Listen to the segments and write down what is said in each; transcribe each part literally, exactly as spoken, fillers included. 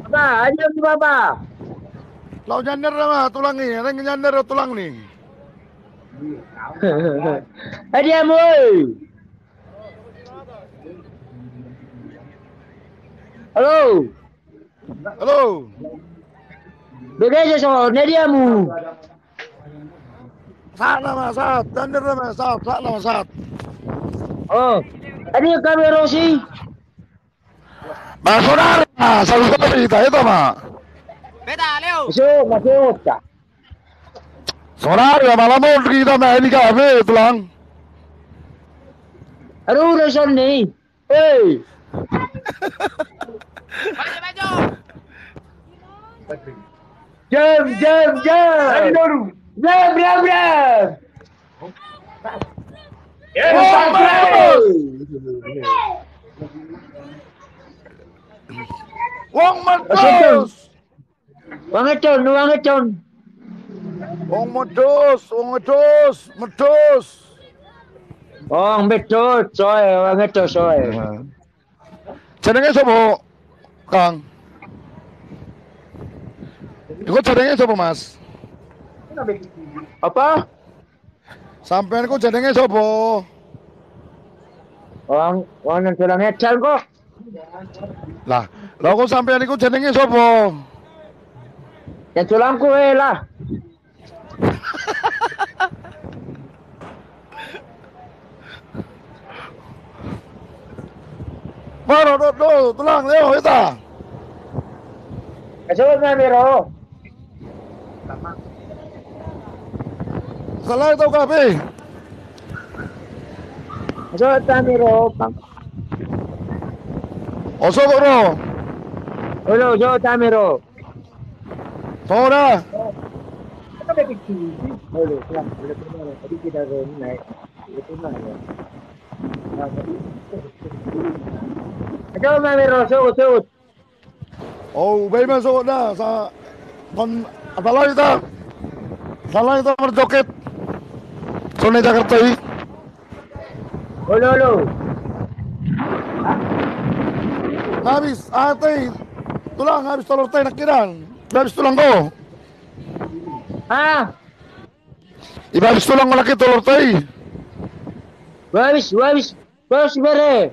Bapa, aja tu bapa. Lau nyandar nama tulang ni, ada nyandar tulang ni. Aja mui. Halo. Halo. Bege je so, na dia mu. Sahat nama sahat, nyandar nama sahat, sahat nama sahat. Oh, tadi kami Rosi. Masonari ma, satu satu kita itu ma. Beta Leo. Masuk, masuk. Sonari ma, malam mau kita main di kafe tulang. Aduh, udah son nih. Hei. Maju, maju. Jam, jam, jam. Jam, jam, jam. Jam, jam, jam. Wong Medus. Wong Edon, Wong Edon. Wong Medus, Wong Medus, Medus. Wong Medus, soe, Wong Edon, soe. Jenenge sopo, Kang? Iku jenenge sopo, Mas? Apa? Sampean ku jenenge sopo? Wong, wong nang tulang edan ko. Lah, lah ku sampean iku jenenge sopo? Ya tulangku e lah. Maro do, do, tulang, Leo, ita. Kasut na miro. Salah tau kape. Kasut na miro, Bang. Oso koro. Olo, kasut na miro. Tora. Ajo ma miro, sogot, sogot. O, baen ma sogot da, sa, kon, apalagi ta? Apalagi ta marjoget. Songon i Jakarta i. Olo, olo. Habis, ah, tai. Tulang, habis tolor tai, nakiran. Habis tulang ko. Ah. Iba habis tulang ko lagi tolor tai. Habis, habis. Habis bere.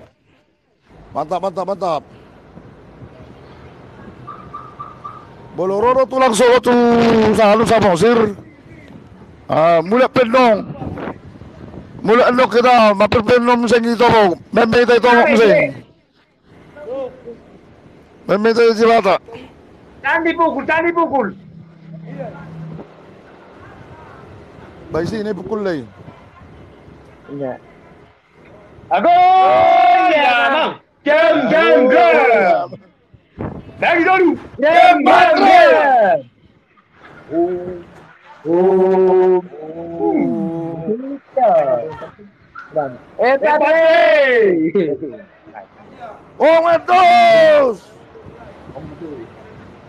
Mantap, mantap, mantap. Molo ro do tulang sogot tu, anu, Samosir. Ah, mulak pe annon. Mulak annon hita, mampir pe annon muse i Tomo. Meme hita i Tomo muse. Meme hita i Jibata. Jangan dipukul, jangan dipukul. Baen isi na ipukul lai. Iya. Ago! Oh, iya, Bang. Jam, jam, jam. Dari dulu. Jam, jam, jam. Oh. Oh. Bang. Eh, Bang. Wong Medus.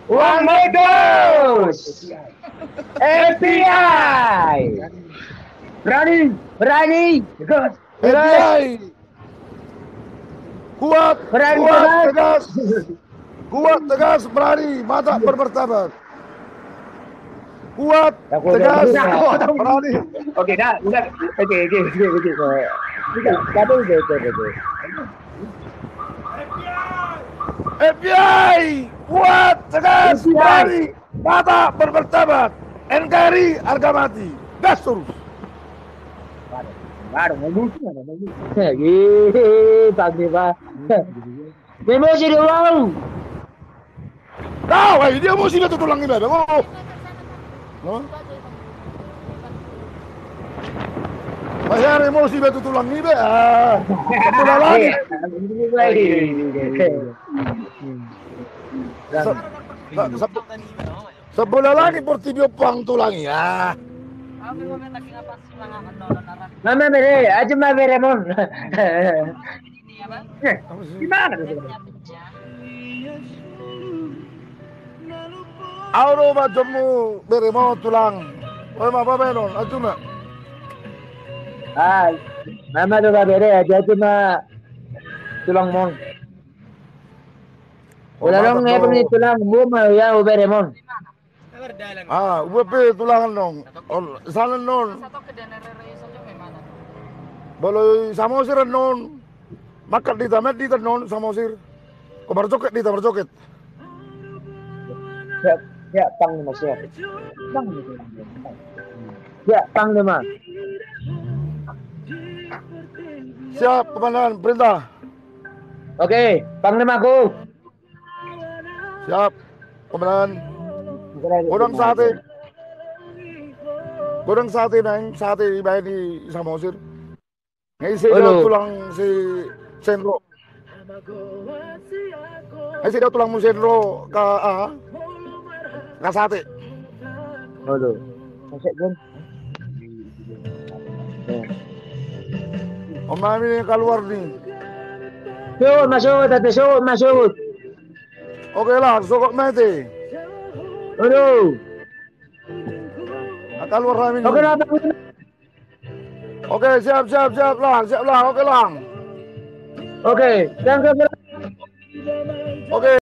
Wong Medus. F B I. Berani. Berani. F B I. Kuat, berani, kuat, tegas. Tegas. Kuat, tegas, berani, mantap, bermartabat. Kuat, tegas, berani. Oke, dah, udah. Oke, oke, oke, oke. Udah, udah, udah, udah. F B I, kuat, tegas, berani, mantap, bermartabat. N K R I, harga mati. Gas terus. Baru, baru, ngomong sih, ngomong sih. Iya, Bang Dewa. Dia emosi dia, Bang. Tahu, eh, dia emosi dia tu tulang iba, Bang. Oh. Hah? Bayar emosi dia tu tulang iba, ah. Bola lagi. Iya. Sa-, sa-, sa-, Sabola langit portibi ompang tulang i. Mama mere, aja ma beremon. Gimana tuh? Au do ma jommu beremon tulang. Oi ma babenon, aja ma. Ah, mama do ma bere, aja, aja ma tulang mon. Ula long ne pemini tulang, buma ya uberemon. Ah, uber pe tulang nong. Ol, sana non. Bolo i Samosir non. Makat dita, met dita non Samosir. Ko marjoket dita, marjoket. Siap, siap, Panglima, siap. Panglima. Siap, Panglima. Siap, Komandan, perintah. Oke, Panglima, go. Siap, Komandan. Godang sate. Godang sate, naeng sate dibaen i Samosir. Nga ise do tulang si Senro. Nga ise do tulangmu Senro ka, ah, ka sate. Halo. Masuk, Gun. Om nami ni kaluar ni. Suhut, masuk, tadi suhut, masuk. Oke lah, sokot mete. Aduh. Kaluar nami ni. Oke lah, Bang. Oke, siap, siap, siap, Lang, siap, Lang, oke, Lang. Oke, thank you, Bang. Oke.